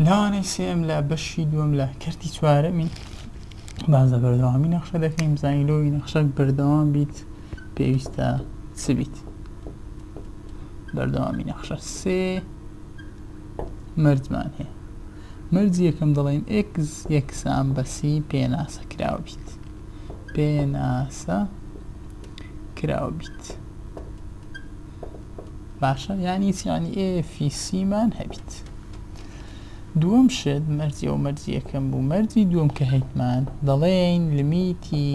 لەوانەی سێیەم لە بەشی دووەم لە کەرتی چوارەمین باس لە بەردەوامی نەخشە دەکەین بزانین لۆی نەخشەک بەردەوام بیت پێویستە چ بیت بەردەوامی نەخشە سێ مەرجمان هەیە مەرجی یەکەم دەڵێن x یەکسان بە c پێناسە کراو بیت پێناسە کراو بیت باشە یانی چی یانی f ی c مان هەبیت دووەم شت مەرجی ئەو مەرجی یەکەم بوو مەرجی دووەم کە هەیتمان دەڵێین limit ی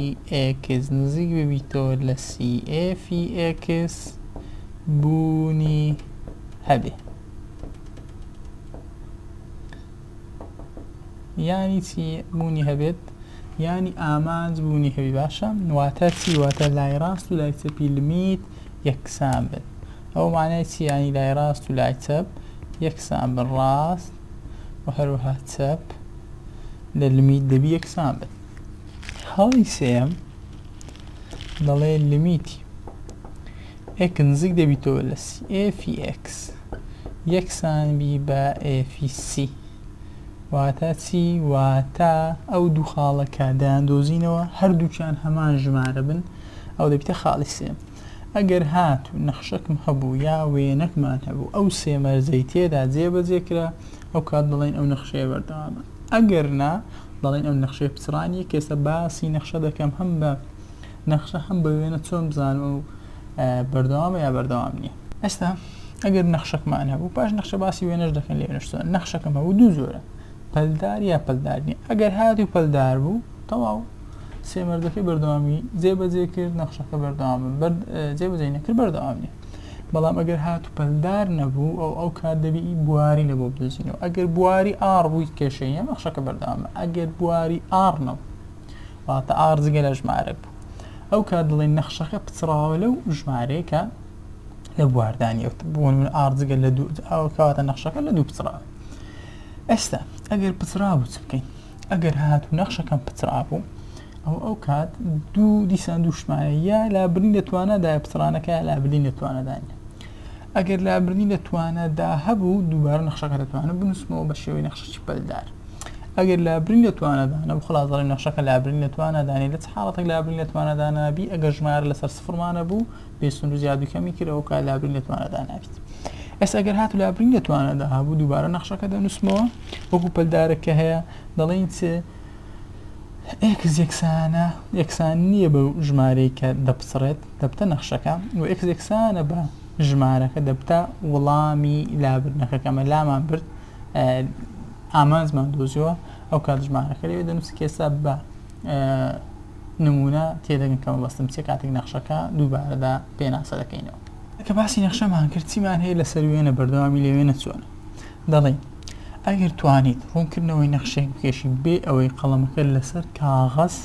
x نزیک ببیتەوە لە c f ی x بوونی هەبێ یانی چی بوونی هەبێت یانی ئامانج بوونی هەبی باشە واتە چی واتە لای ڕاست و لای چەپی limit یەکسان بن ئەو معنای چی یانی لای ڕاست و لای چەپ یەکسان بن ڕاست و هەروەها چەپ لە limit دەبی یەکسان بن خاڵی سێیەم دەڵێ limit ی x نزیک دەبیتەوە لە c f ی x یەکسان بی بە f ی c واتە چی؟ واتە ئەو دوو خاڵە کە دەیاندۆزینەوە هەردووکیان هەمان ژمارە بن ئەو دەبیتە خاڵی سێ. ئەگەر هاتوو نەخشەکم هەبوو یا وێنەکمان هەبوو ئەو سێ مەرجەی تێدا جێبەجێ کرا ئەو کات دەڵێین ئەو نەخشەیە بەردەوامە ئەگەر نا دەڵێین ئەو نەخشەیە پچڕانیە کە ئێستا باسی نەخشە دەکەم هەم بە نەخشە هەم بە وێنە چۆن بزانم ئەو بەردەوامە یا بەردەوام نییە. ئێستا ئەگەر نەخشەکمان هەبوو پاش نەخشە باسی وێنەش دەکەن لێ وێنەش چۆن نەخشەکەم هەبوو دوو جۆرە پەلدار یا پەلدار نییە ئەگەر هاتوو پەلدار بوو تەواو سێ مەرجەکەی بەردەوامی جێبەجێ کرد نەخشەکە بەردەوام جێبەجێ نەکرد بەردەوام نییە بەڵام ئەگەر هاتوو پەلدار نەبوو ئەو ئەو کات دەبی بواری لە بۆ بدۆزینەوە ئەگەر بواری R بووی کێشەیە نەخشەکە بەردەوامە ئەگەر بواری R نەبوو واتە R جگە لە ژمارەک بوو ئەو کات دەڵێن نەخشەکە پچڕاوە لەو ژمارەیە کە لە بواردانی ئەو بۆ نمونە R جگە لە دوو ئەو کەواتە نەخشەکە لە دوو پچڕاوە ئێستا ئەگەر پچڕا بوو چ بکەین ئەگەر هاتوو نەخشەکەم پچڕا بوو ئەو ئەو کات دوو دیسان دوو شمایە یا لابردنی لە توانادا پچڕانەکە یا لابردنی لە توانادا نیە ئەگەر لابردنی لە توانادا هەبوو دووبارە نەخشەکە دەتوانم بنووسمەوە بە شێوەی نەخشەکی پەلدار ئەگەر لابرین لە توانادا نەبوو خلاص دەڵێم نەخشەکە لابرین لە توانادا نیە لە چ حاڵەتێک لابرین لە توانادا نابی ئەگەر ژمارە لەسەر سفرمانە بوو بێ سنوور زیاد و کەمی کرد ئەو کات لابرین لە توانادا نابیت ئێستا ئەگەر هاتو لابرین لە توانادا هەبوو دووبارە نەخشەکە دەنووسمەوە وەکو پەلدارێک کە هەیە دەڵێین چ x یەکسانە یەکسان نییە بە ژمارەی کە دەپچڕێت دەبتە نەخشەکە و x یەکسانە بە ژمارەکە دەبتە وەڵامی لابردنەکە کە ئەمە لامان برد ئامانجمان دۆزیەوە ئەو کات ژمارەکە لەوێ دەنووسی کە ئێستا بە نمونە تێدەگەن کە مەبەستم چیە کاتێک نەخشەکە دووبارەدا پێناسە دەکەینەوە. کە باسی نەخشەمان کرد چیمان هەیە لەسەر وێنە بەردەوامی لە وێنە چۆنە دەڵێین ئەگەر توانیت ڕوونکردنەوەی نەخشەیەک بکێشی بێ ئەوەی قەڵەمەکە لەسەر کاغەز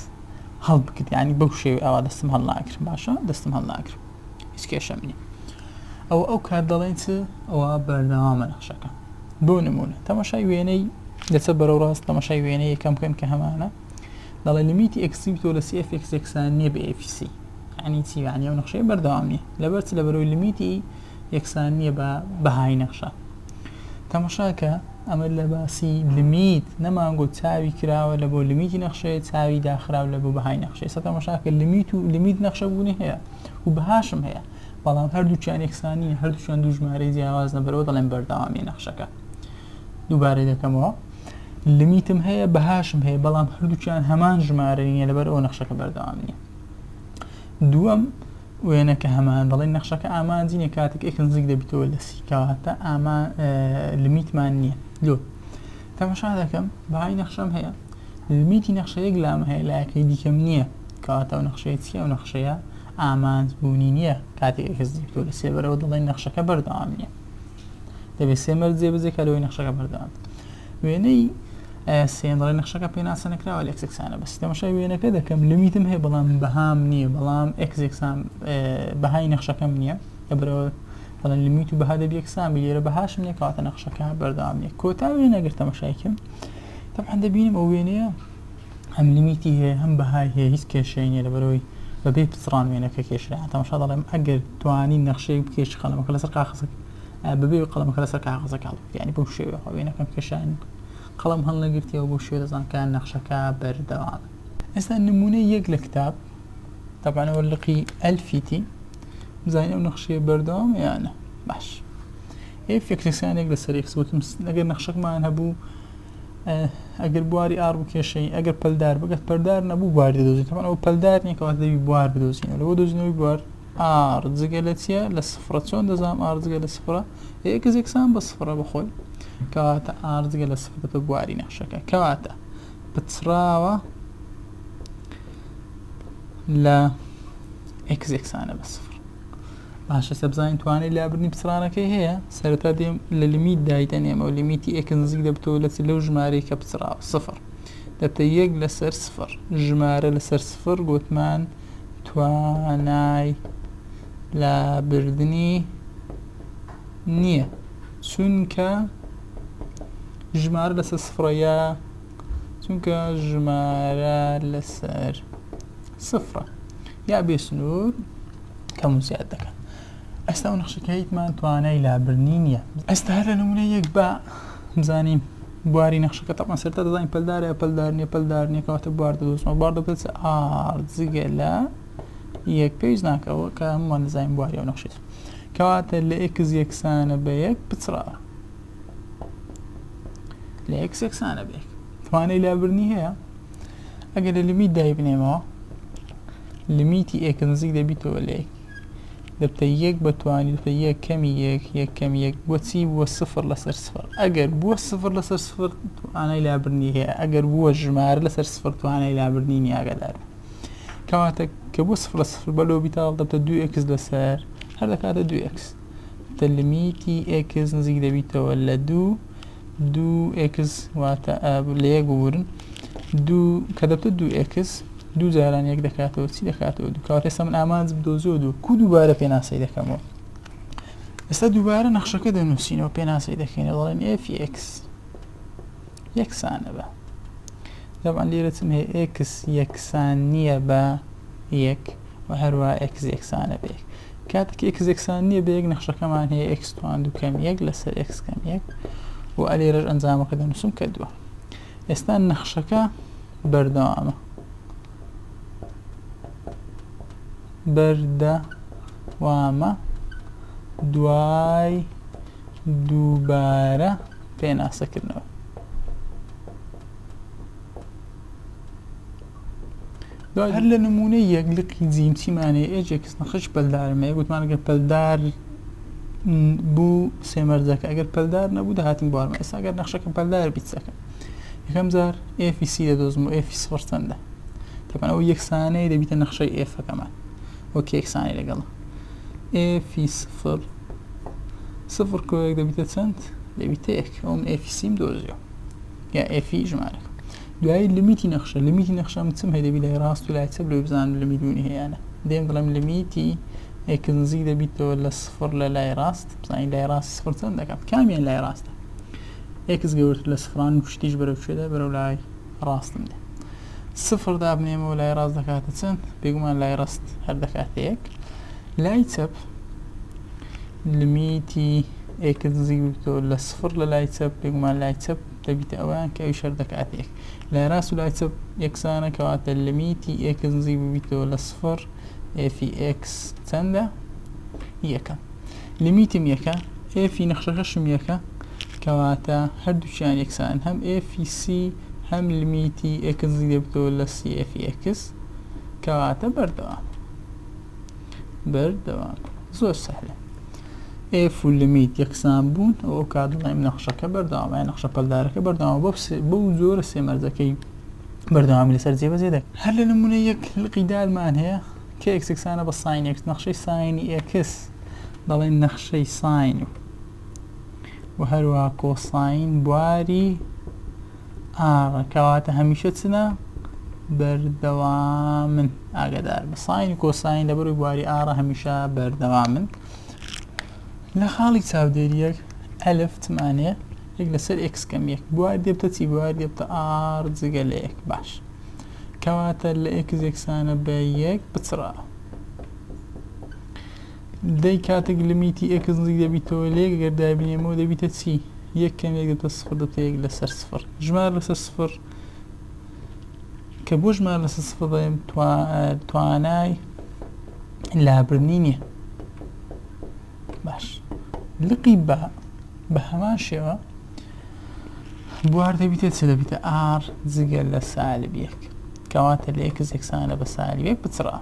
هەڵبگرت یعنی بەو شێوەی ئاوا دەستم هەڵناگرم باشە دەستم هەڵناگرم هیچ کێشەم نییە ئەوە ئەو کات دەڵێن چ ئەوە بەردەوامە نەخشەکە بۆ نمونە تەماشای وێنەی لەچە بەرەو ڕاست تەماشای وێنەی یەکەم بکەن کە هەمانە دەڵێ limit ی x تۆ لە c f x یەکسان نییە بە f ی c یعنی چی یعنی ئەو نەخشەیە بەردەوام نییە لەبەر چ لەبەرەوەی limit ی یەکسان نییە بە بەهای نەخشە تەماشاکە ئەمە لە باسی limit نەمانگۆ چاوی کراوە لە بۆ limit ی نەخشەیە چاوی داخراو لە بۆ بەهای نەخشەیە سە تەماشاکە limit و limit نەخشە بوونی هەیە و بەهاشم هەیە بەڵام هەردووکیان یەکسان نین هەردووکیان دوو ژمارەی جیاوازن بەرەوە دەڵێن بەردەوامی نەخشەکە دووبارەی دەکەمەوە limit م هەیە بەهاشم هەیە بەڵام هەردووکیان هەمان ژمارە نیە لەبەر ئەو نەخشەکە بەردەوام نییە دووەم وێنەکە هەمان دەڵێن نەخشەکە ئامانجی نیە کاتێک x نزیک دەبیتەوە لە c کەواتە ئاما limit مان نییە لۆ تەماشا دەکەم بەهای نەخشەم هەیە limit ی نەخشە یەک لام هەیە لایەکەی دیکەم نییە کەواتە ئەو نەخشەیە چیە ئەو نەخشەیە ئامانج بوونی نییە کاتێک x تۆ لە سێبەرەوە دەڵێن نەخشەکە بەردەوام نییە دەبێت سێ مەرج جێبەجێ کە لەوەی نەخشەکە بەردەوام وێنەی سێن دەڵێن نەخشەکە پێناسە نەکراوە لە x یەکسانە بە c تەماشای وێنەکە دەکەم limit م هەیە بەڵام بەهام نییە بەڵام x یەکسان بەهای نەخشەکەم نییە لەبەرەوە دەڵێن limit و بەها دەبی یەکسان بی لێرە بەهاشم نییە کەواتە نەخشەکە بەردەوام نییە کۆتا وێنە گەر تەماشای کەم تەبعەن دەبینم ئەو وێنەیە هەم limit ی هەیە هەم بەهای هەیە هیچ کێشەی نییە لەبەرەوەی بەبێ پچڕان وێنەکە کێشرا تەماشا دەڵێم ئەگەر توانی نەخشەیەک بکێشی قەڵەمەکە لەسەر کاغەزەکە بەبێ قەڵەمەکە لەسەر کاغەزەکە هەڵبگری یعنی بەو شێوەیە وێنەکەم کێشان. قەڵەم هەڵنەگرتیەوە بۆ شوێ دەزانم کە نەخشەکە بەردەوامە. ئێستا نمونەی یەک لە کتاب تەبعەن ئەوە لقی ئەلفیتی بزانین ئەو نەخشەیە بەردەوامە یا نە. باش ئێف یەکسانێک لەسەر ئێکس وتم ئەگەر نەخشەکمان هەبوو ئەگەر بواری ئار بکێشەی ئەگەر پەلدار بگەت پەلدار نەبوو بواری دەدۆزین تەبعەن ئەو پەلدار نییە کەواتە دەبی بوار بدۆزینەوە لەوە دۆزینەوەی بوار ئار جگە لە چییە لە سفرە چۆن دەزانم ئار جگە لە سفرە ئێکس یەکسان بە سفرە بەخۆی کەواتە ئار جگە لە سفر دەبێتە بواری نەخشەکە کەواتە پچڕاوە لە ئێکس یەکسانە بە سفر. باشە سە بزانین توانای لابردنی پچڕانەکەی هەیە سەرەتا دێم لە لیمیت دایدەنێمەوە لیمیتی ئێکس نزیک دەبتەوە لە لەو ژمارەی کە پچڕاوە سفر دەبتە یەک لەسەر سفر ژمارە لەسەر سفر گوتمان توانای لابردنی نییە چونکە ژمارە لەسەر سفرە یا چونکە ژمارە لەسەر سفرە یا بێ سنوور کەم و زیاد دەکەن ئێستا ئەو نەخشەکە هیچمان توانای لابردنی نییە ئێستا هەر لە نمونە یەک بە بزانین بواری نەخشەکە تەبعەن سەرتا دەزانین پەلدارە یا پەلدار نییە پەلدار نییە کەواتە بوار دەدۆزمەوە بوار دەبێت چ ئار جگە لە یەک پێویست ناکەوە کە هەمووان دەزانین بواری ئەو نەخشەیە کەواتە لە ئێکس یەکسانە بە یەک پچڕاوە لە ئێکس یەکسانە بە یەک توانای لابردنی هەیە ئەگەر لە لیمیت دایبنێمەوە لیمیتی ئێکس نزیک دەبیتەوە لە یەک دەبتە یەک بەتوانی دەبتە یەک کەمی یەک یەک کەمی یەک بۆچی بووە سفر لەسەر سفر ئەگەر بووە سفر لەسەر سفر توانای لابردنی هەیە ئەگەر بووە ژمارە لەسەر سفر توانای لابردنی نییە ئاگادار بە کەواتە کە بۆ سفر لە سفر بە لۆبیتاڵ دەبتە دوو ئێکس لەسەر هەر دەکاتە دوو ئێکس دەبتە لیمیتی ئێکس نزیک دەبیتەوە لە دوو دوو ئێکس واتە لە یەک ببورن دوو کە دەبتە دوو ئێکس دوو جاران یەک دەکاتەوە چی دەکاتەوە دوو کەواتە ئێستا من ئامانج بدۆزەوە دوو کو دووبارە پێناسەی دەکەمەوە ئێستا دووبارە نەخشەکە دەنووسینەوە پێناسەی دەکەینەوە دەڵێن ئێف ئێکس یەکسانە بە دەبان لێرە چم هەیە ئێکس یەکسان نییە بە یەک و هەروە ئێکس یەکسانە بە یەک کاتێک ئێکس یەکسان نییە بە یەک نەخشەکەمان هەیە ئێکس توان دوو کەم یەک لەسەر ئێکس کەم یەک و ئەلێرەش ئەنجامەکە دەنووسم کە دووە ئێستا نەخشەکە بەردەوامە بەردەوامە دوای دووبارە پێناسەکردنەوە. دوای هەر لە نمونەی یەک لقی جیم چیمان هەیە ئێج ئێکس نەخش پەلدارم هەیە گوتمان ئەگەر پەلدار بوو سێ مەرجەکە ئەگەر پەلدار نەبوو دەهاتین بوارمە ئێستا ئەگەر نەخشەکە پەلدار بیت چەکە یەکەم جار ئێفی سی دەدۆزم و ئێفی سفر چەندە تەبعەن ئەو یەکسانەی دەبیتە نەخشەی ئێفەکەمان وەک یەکسانی لەگەڵ ئێفی سفر سفر کۆیەک دەبیتە چەند دەبیتە یەک ئەوم ئێفی سیم دۆزیەوە یا ئێفی ژمارەکە دوایی لمیتی نەخشە لمیتی نەخشە من چم هەیە دەبی لای ڕاست و لای چەپ لۆی بزانم لمیت بوونی هەیە یان دێم دەڵێم لمیتی ئێکس نزیک دەبیتەوە لە سفر لە لای ڕاست بزانین لای ڕاست سفر چەند دەکات کامیان لای ڕاستە ئێکس گەورتر لە سفران پشتیش بەرەو کوێدا بەرەو لای ڕاستم دێ سفر دابنێمەوە لای ڕاست دەکاتە چەند بێگومان لای ڕاست هەر دەکاتە یەک لای چەپ لمیتی ئێکس نزیک ببیتەوە لە سفر لە لای چەپ بێگومان لای چەپ دەبیتە ئەوەیان کە ئەویش هەر دەکاتە یەک لای ڕاست و لای چەپ یەکسانە کەواتە لمیتی ئێکس نزیک ببیتەوە لە سفر ئێفی ئێکس چەندە یەکە لمیتم یەکە ئێفی نەخشەکەشم یەکە کەواتە هەردووکیان یەکسان هەم ئێفی سی هەم لمیتی ئێکس نزیک دەبێتەوە لە سی ئێفی ئێکس کەواتە بەردەوام بەردەوام زۆر سەهلە ئێف و لمیت یەکسان بوون ئەو کات دەڵێم نەخشەکە بەردەوامە یان نەخشە پەلدارەکە بەردەوامە بۆ بەو جۆرە سێ مەرجەکەی بەردەوامی لەسەر جێبەجێ دەکەن هەر لە نمونە یەک لقی دالمان هەیە کە ئێکس یەکسانە بە ساین ئێکس نەخشەی ساینی ئێکس دەڵێن نەخشەی ساین و و هەروە کۆساین بواری ئاڕە کەواتە هەمیشە چنە بەردەوامن ئاگادار بە ساین و کۆساین لەبەروی بواری ئاڕە هەمیشە بەردەوامن لە خاڵی چاودێریەک ئەلف چمانەیە یەک لەسەر ئێکس کەم یەک بوار دێبتە چی بوار دێبتە ئاڕ جگە لە یەک باش کەواتە لە ئێکس یەکسانە بە یەک بچڕە دەی کاتێک لمیتی ئێکس نزیک دەبیتەوە لە یەک گەر دابینێمەوە دەبیتە چی؟ یەک کەم یەک دەبتە سفر دەبتە یەک لەسەر سفر ژمار لەسەر سفر کە بۆ ژمار لەسەر سفر دەڵێم توانای لابردنی نییە باش لقی با بە هەمان شێوە بوار دەبیتە چ دەبیتە R جگە لە سالب یەک کەواتە لە x یەکسانە بە سالب یەک بچڕا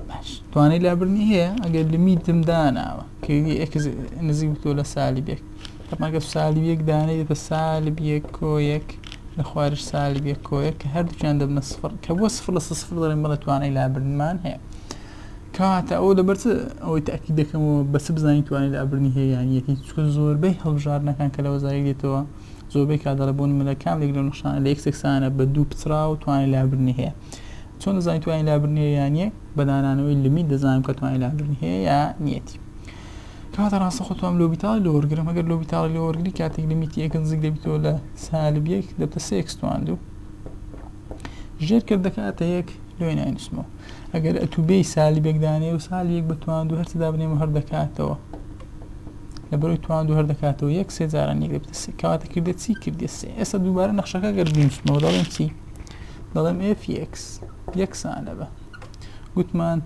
باش توانای لابردنی هەیە ئەگەر لمیتم داناوە کە x نزیک بتۆ لە سالب یەک تەماگە سالب یەک دانەی دەبێتە سالب یەک کۆ یەک لە خوارش سالب یەک کۆ یەک کە هەردووکیان دەبنە سفر کە بۆ سفر لەسەر سفر دەڵێن بەڵێ توانای لابردنمان هەیە کەواتە ئەوە لەبەر چ ئەوەی تاکید دەکەمەوە بەس بزانین توانای لابردنی هەیە یان یەتی چونکە زۆربەی هەڵبژاردنەکان کە لە وەزاری دێتەوە زۆربەی کات دەڵێ بۆ نمونە کام لێک لەو نەخشانە لە x یەکسانە بە دوو پچڕا و توانای لابردنی هەیە چۆن دەزانین توانای لابردنی هەیە یان نییە بە دانانەوەی لمیت دەزانم کە توانای لابردنی هەیە یا نیەتی کەواتە ڕاستە خۆ توام لۆبیتاڵی لۆ وەرگرم ئەگەر لۆبیتاڵی لۆ وەرگری کاتێک لمیتی x نزیک دەبیتەوە لە سالب یەک دەبتە سێ x توان دوو ژێر کرد دەکاتە یەک لۆی ناینووسمەوە ئەگەر ئەتوو بێی سالبێک دانێ و سالبێک بە توان دوو هەرچی دابنێم هەر دەکاتەوە لەبەرەوەی توان دوو هەر دەکاتەوە یەک سێ جاران یەک دەبێتە سێ کەواتە کردە چی کردە سێ ئێستا دووبارە نەخشەکە گەر بنووسمەوە دەڵێم چی دەڵێم f x یەکسانە بە گوتمان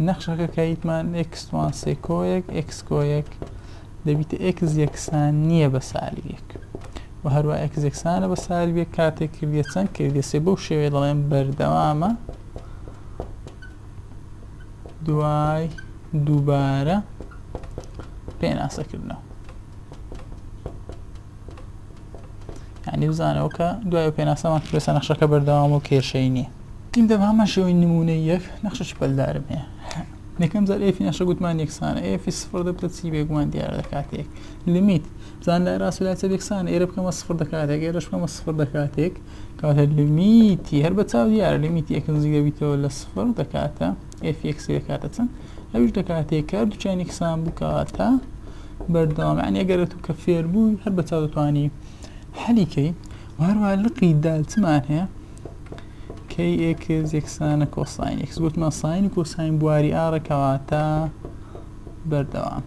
نەخشەکە کەیتمان x توان سێ کۆیەک x کۆیەک دەبیتە x یەکسان نییە بە سالب یەک و هەروە x یەکسانە بە سالب یەک کاتێک کردیە چەند کردیە سێ بەو شێوەیە دەڵێم بەردەوامە دوای دووبارە پێناسەکردنەوە یعنی بزانەوە کە دوای پێناسەمان کرێسە نەخشەکە بەردەوام و کێشەی نییە تیم دەب هەمان شێوەی نمونەی یەک نەخشەی پەلدارم هەیە یەکەم جار f ی نەخشە گوتمان یەکسانە f ی سفر دەبتە چی بێگومان دیارە دەکاتێک لمیت بزان لای ڕاست و لای چەپ یەکسانە ئێرە بکەمە سفر دەکاتێک ئێرەش بکەمە سفر دەکاتێک کەواتە لمیتی هەر بە چاو دیارە لمیتی x نزیک دەبیتەوە لە سفر دەکاتە f x دەکاتە چەند ئەویش دەکاتێک کە هەردووکیان یەکسان بوو کەواتە بەردەوام یعنی ئەگەر تو کە فێر بووی هەر بە چاو دەتوانی حەلی کەی و هەروەها لقی دال چمان هەیە کەی x یەکسانە کۆساین x گوتمان ساین و کۆساین بواری R ە کەواتە بەردەوام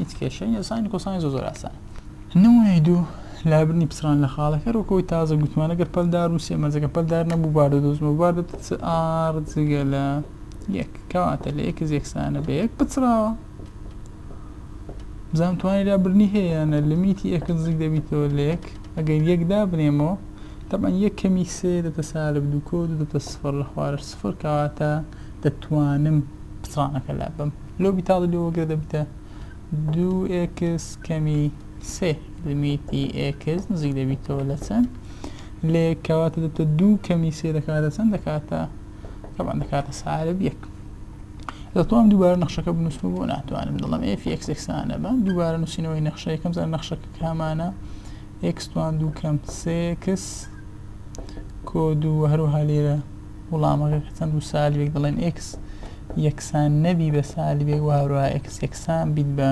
هیچ کێشەی نیە ساین و کۆساین زۆر زۆر ئاسانە نمونەی دوو لابردنی پچڕان لە خاڵەکە وەکەوەی تازە گوتمان ئەگەر پەلدار و سێ مەرجەکە پەلدار نەبوو بار دەدۆزمەوە بار دەبێتە چ R جگە لە یەک کەواتە لە x یەکسانە بە یەک پچڕاوە بزانم توانی لابردنی هەیە یان نە لمیتی x نزیک دەبیتەوە لە یەک ئەگەر یەک دابنێمەوە تەبعەن یەک کەمی سێ دەبتە سالب دوو کۆ دوو دەبتە سفر لە خوارش سفر کەواتە دەتوانم پچڕانەکە لاببەم لۆ بیتاڵی لۆ وەگرە دەبیتە دوو x کەمی سێ لمیتی x نزیک دەبیتەوە لە چەند لە یەک کەواتە دەبتە دوو کەمی سێ دەکاتە چەند دەکاتە تەبعەن دەکاتە سالب یەک دەتوانم دووبارە نەخشەکە بنووسمەوە بۆ ناتوانم دەڵێم f x یەکسانە بە دووبارە نووسینەوەی نەخشە یەکەم جار نەخشەکە کامانە x توان دوو کەم سێ x کۆ دوو هەروەها لێرە وڵامەکە کە چەند بوو سالبێک دەڵێن x یەکسان نەبی بە سالبێک و هەروەها x یەکسان بیت بە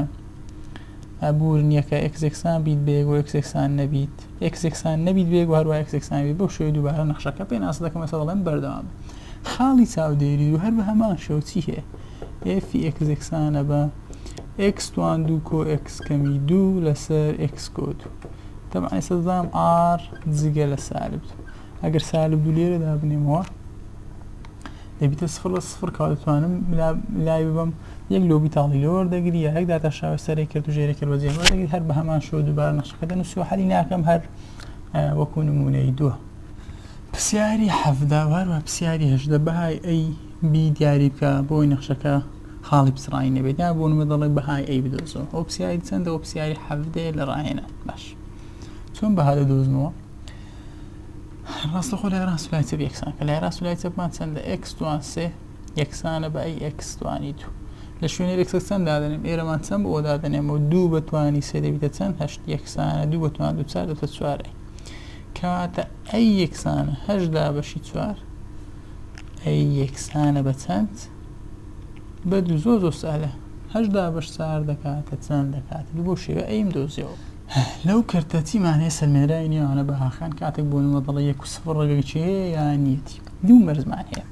ئەبوور نییە کە x یەکسان بیت بە یەک و x یەکسان نەبیت x یەکسان نەبیت بە یەک و هەروەها x یەکسان بیت بەو شێوەیە دووبارە نەخشەکە پێناسە دەکەم ئێستا دەڵێم بەردەوام خاڵی چاودێری و هەر بە هەمان شێوە چی هەیە f x یەکسانە بە x توان دوو کۆ x کەمی دوو لەسەر x کۆ دوو تەبعەن ئێستا دەزانم R جگە لە سالب دوو ئەگەر سالب دوو لێرە دابنێمەوە دەبیتە سفر لە سفر کەوا دەتوانم لای ببەم یەک لۆبی تاڵی لۆ وەردەگری یا یەک داتاشراوی سەرێک کرد و ژێرێک کرد بەجێ وەردەگری هەر بە هەمان شێوە دووبارە نەخشەکە دەنووسی و حەلی ناکەم هەر وەکو نمونەی دووە پرسیاری 17 و هەروە پرسیاری 18 بەهای A B دیاری بکە بۆی نەخشەکە خاڵی پچڕانی نەبێت یا بۆ نمونە دەڵێ بەهای A بدۆزەوە ئەو پرسیاری چەندە ئەو پرسیاری 17 لە ڕاهێنان باش چۆن بەها دەدۆزمەوە ڕاستەخۆ لای ڕاست و لای چەپ یەکسان کە لای ڕاست و لای چەپمان چەندە x توان سێ یەکسانە بە A x توانی دوو لە شوێنی x چەند دادەنێم ئێرەمان چەند بۆ دادەنێم و دوو بە توانی سێ دەبیتە چەند هەشت یەکسانە دوو بە توان دوو چوار دەبێتە چوار A کەواتە A یەکسانە هەشت دابەشی چوار A یەکسانە بە چەند بە دوو زۆر زۆر سالە هەشت دابەش چوار دەکاتە چەند دەکاتە دوو بۆ شێوە A م دۆزیەوە لەو کەرتە چیمان هەیە سەلمێنراوی نێوانە بەهاکان کاتێک بۆ نموونە دەڵێ یەک و سفر ڕەگێکی هەیە یا نیەتی دوو مەرجمان هەیە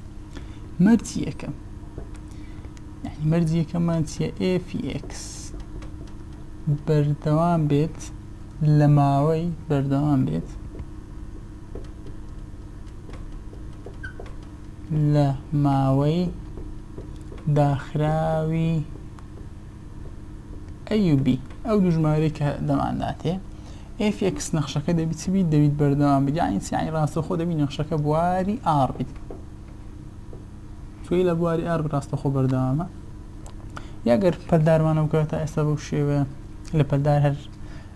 مەرجی یەکەم یعنی مەرجی یەکەممان چییە fx. بەردەوام بێت لە ماوەی بەردەوام بێت لە ماوەی داخراوی A و B ئەو دوو ژمارەی کە دەمانداتێ f x نەخشەکە دەبی چ بیت دەبیت بەردەوام بیت یعنی چ یعنی ڕاستەوخۆ دەبی نەخشەکە بواری R بیت چۆی لە بواری R ڕاستەخۆ بەردەوامە یاگەر پەلدارمانە بکە تا ئێستا بەو شێوە لە پەلدار هەر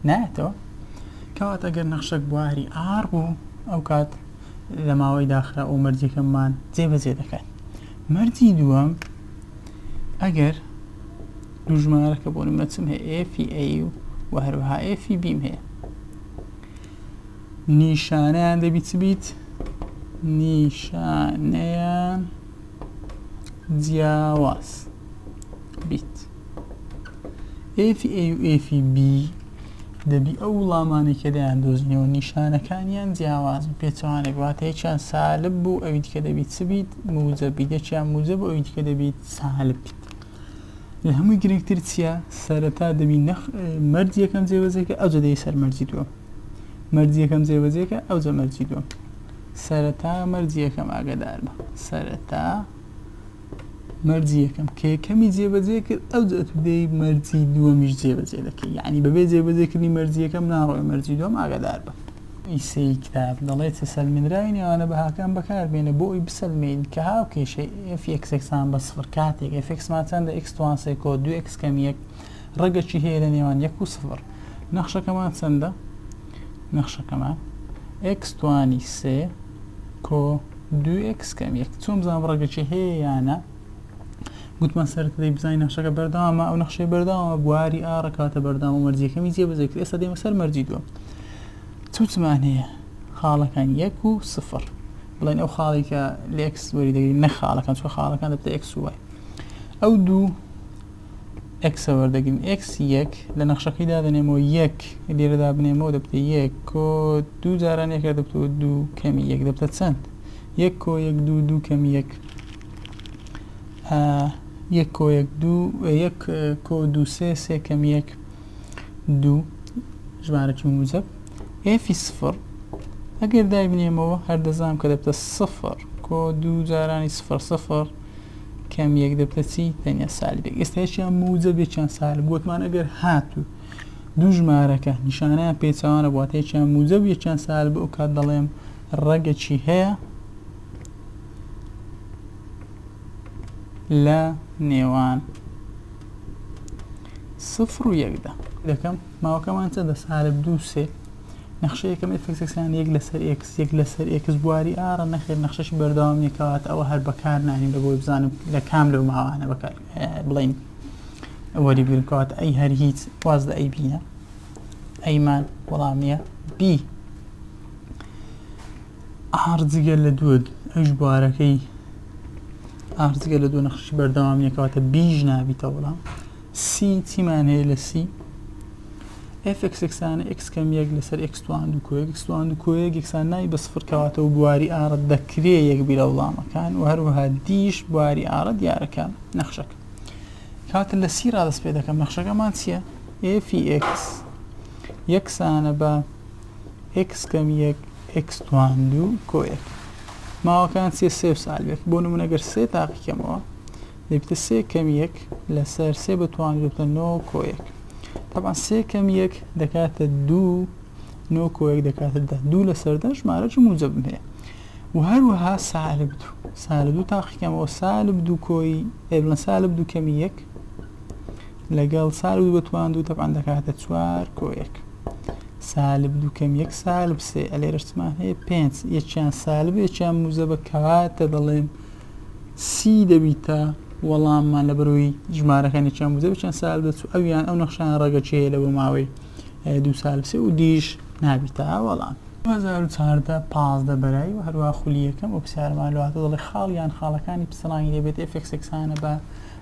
نایەتەوە کەواتە گەر نەخشەک بواری R بوو ئەو کات لە ماوەی داخرا ئەو مەرجەکەمان جێبەجێ دەکات مەرجی دووەم ئەگەر دوو ژمارەکە بۆ نمونە چم هەیە f ی A و هەروەها f ی B م هەیە نیشانەیان دەبی چ بیت نیشانەیان جیاواز بیت f ی A و f ی B دەبی ئەو وڵامانەی کە دەیان دۆزینەوە نیشانەکانیان جیاواز پێچەوانێک واتە یەکیان سالب بوو ئەوی دیکە دەبیت چ بیت موجب بیت یەکیان موجب بوو ئەوی دیکە دەبیت سالب بیت لە هەمووی گرنگتر چییە سەرەتا دەبی نەخ مەرجی یەکەم جێبەجێکە ئەوجە دەی سەر مەرجی دووەم مەرجی یەکەم جێبەجێکە ئەوجە مەرجی دووەم سەرەتا مەرجی یەکەم ئاگادار بە سەرەتا مەرجی یەکەم کە یەکەمی جێبەجێ کرد ئەوجە ئەتو دێی مەرجی دووەمیش جێبەجێ دەکەی یعنی بەبێ جێبەجێکردنی مەرجی یەکەم ناڕۆی مەرجی دووەم ئاگادار بە. ی سێی کتاب دەڵێت سەلمێنراوی نێوانە بەهاکان بەکاربێنە بۆ ئەوی بسەلمێنین کە هاوکێشەی f x یەکسان بە سفر کاتێک f x مان چەندە x توان سێ کۆ دوو x کەم یەک ڕەگەکی هەیە لە نێوان یەک و سفر نەخشەکەمان چەندە نەخشەکەمان x توانی سێ کۆ دوو x کەم یەک چۆن بزانم ڕەگەکی هەیە یا نا گوتمان سەرەتا دەی بزانین نەخشەکە بەردەوامە ئەو نەخشەی بەردەوامە بواری R ە کاتە بەردەوام و مەرجیەکەمی جێبەجێ کرد ئێستا دێمە سەر مەرجی دووەم چوچمان هەیە خاڵەکان یەک و سفر بڵێن ئەو خاڵی کە لە x وەری دەگرین نە خاڵەکان چۆ خاڵەکان دەبتە x و y ئەو دوو x ە وەردەگرین x یەک لە نەخشەکەی دادەنێمەوە یەک لێرەدا بنێمەوە دەبتە یەک کۆ دوو جاران یەکە دەبتەوە دوو کەمی یەک دەبتە چەند یەک کۆ یەک دوو دوو کەمی یەک یەک کۆ یەک دوو یەک کۆ دوو سێ سێ کەمی یەک دوو ژمارەکی موجب f ی سفر ئەگەر دایبنێمەوە هەر دەزانم کە دەبتە سفر کۆ دوو جارانی سفر سفر کەم یەک دەبتە چی تەنیا سالب یەک ئێستا یەکیان موجب یەکیان سالب گوتمان ئەگەر هاتوو دوو ژمارەکە نیشانەیان پێچەوانە بواتە یەکیان موجب یەکیان سالب ئەو کات دەڵێم ڕەگەکی هەیە لە نێوان سفر و یەکدا دەکەم ماوەکەمان چەندە سالب دوو سێ نەخشە یەکەم f x یەکسان یەک لەسەر x یەک لەسەر x بواری R ە نەخێر نەخشەشی بەردەوام نیە کەواتە ئەوە هەر بەکار نانین لە بۆی بزانم لە کام لەو ماوانە بەکار بڵین وەری بگرم کەواتە A هەر هیچ واز لە A بینە A مان وەڵام نییە B R جگە لە دوو ئەوش بوارەکەی R جگە لە دوو نەخشی بەردەوام نیە کەواتە B ش نابیتە وەڵام C چیمان هەیە لە C f x یەکسانە x کەم یەک لەسەر x توان دوو کۆ یەک x توان دوو کۆ یەک یەکسان نای بە سفر کەواتە و بواری R دەکرێ یەک بی لە وڵامەکان و هەروەها D ش بواری R دیارەکە نەخشەکە کاتە لە C ڕادەست پێ دەکەم نەخشەکەمان چییە f x یەکسانە بە x کەم یەک x توان دوو کۆ یەک ماوەکان چیە سێ و سالبێک بۆ نمونە گەر سێ تاقیکەمەوە دەبێتە سێ کەم یەک لەسەر سێ بە توان دەبێتە نۆ کۆ یەک تەبعەن سێ کەم یەک دەکاتە دوو نۆ کۆ یەک دەکاتە دە دوو لەسەر دە ژمارەی موجبم هەیە و هەروەها سالب دوو سالب دوو تاقیکەمەوە سالب دوو کۆی بڵێن سالب دوو کەمی یەک لەگەڵ سالب دوو بە توان دوو تەبعەن دەکاتە چوار کۆ یەک سالب دوو کەم یەک سالب سێ ئەلێرەشتمان هەیە پێنج یەکیان سالب یەکیان موجبە کەواتە دەڵێم C دەبیتە وەڵاممان لەبەرئەوەی ژمارەکان یەکیان موجەب یەکیان سالب دەچوو ئەویان ئەو نەخشانە ڕەگەکی هەیە لە بۆ ماوەی دوو سالب سێ و D ش نابیتە وەڵام. 2014 15 بەرایی و هەروەها خولی یەکەم ئەو پرسیارەمان لۆ هاتووە دەڵێ خاڵ یان خاڵەکانی پچڕانی دەبێت f x یەکسانە بە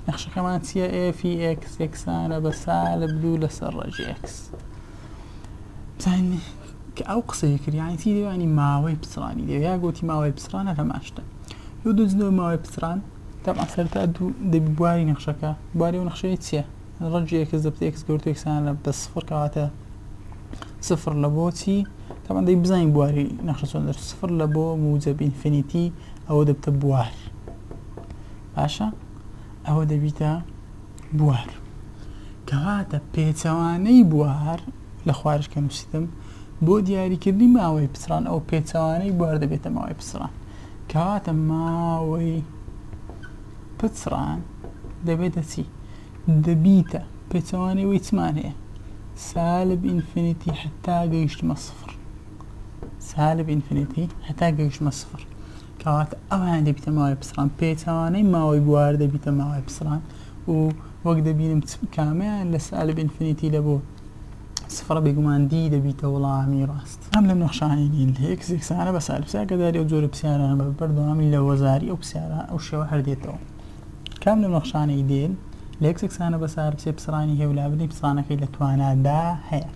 نەخشەکەمان چییە f x یەکسانە بە سالب دوو لەسەر ڕەگی x بزانین کە ئەو قسەیە کرد یانی چی دەوێ یانی ماوەی پچڕانی دەوێ یا گوتی ماوەی پچڕان هەر هەمان شتە لۆ دۆزینەوەی ماوەی پچڕان تەبعەن سەرەتا دوو دەبی بواری نەخشەکە بواری ئەو نەخشەیە چییە؟ ڕەنجی x دەبتە x گەورتر یەکسانە بە سفر کەواتە سفر لە بۆ چی تەبعەن دەی بزانین بواری نەخشە چۆن دەرچوو سفر لە بۆ موجب infinity ئەوە دەبتە بوار باشە ئەوە دەبیتە بوار کەواتە پێچەوانەی بوار لە خوارش کە نووسیتم بۆ دیاریکردنی ماوەی پچڕان ئەو پێچەوانەی بوار دەبێتە ماوەی پچڕان کەواتە ماوەی پچڕان دەبێتە چی دەبیتە پێچەوانەی وەی چمان هەیە سالب infinity هەتا گەیشتمە سفر سالب infinity هەتا گەیشتمە سفر کەواتە ئەویان دەبیتە ماوەی پچڕان پێچەوانەی ماوەی بوار دەبیتە ماوەی پچڕان و وەک دەبینم چ کامیان لە سالب infinity لە بۆ سفرە بێگومان D دەبیتە وەڵامی ڕاست ئەم لەم نەخشانەی نین لە x یەکسانە بە سالب سێ ئاگاداری ئەو جۆرە پرسیارانە بە بەردەوامی لە وەزاری ئەو پرسیارە ئەو شێوە هەر دێتەوە کام لەم نەخشانەی دێن لە x یەکسانە بە سالب سێ پچڕانی هەیە و لابردنی پچڕانەکەی لە توانادا هەیە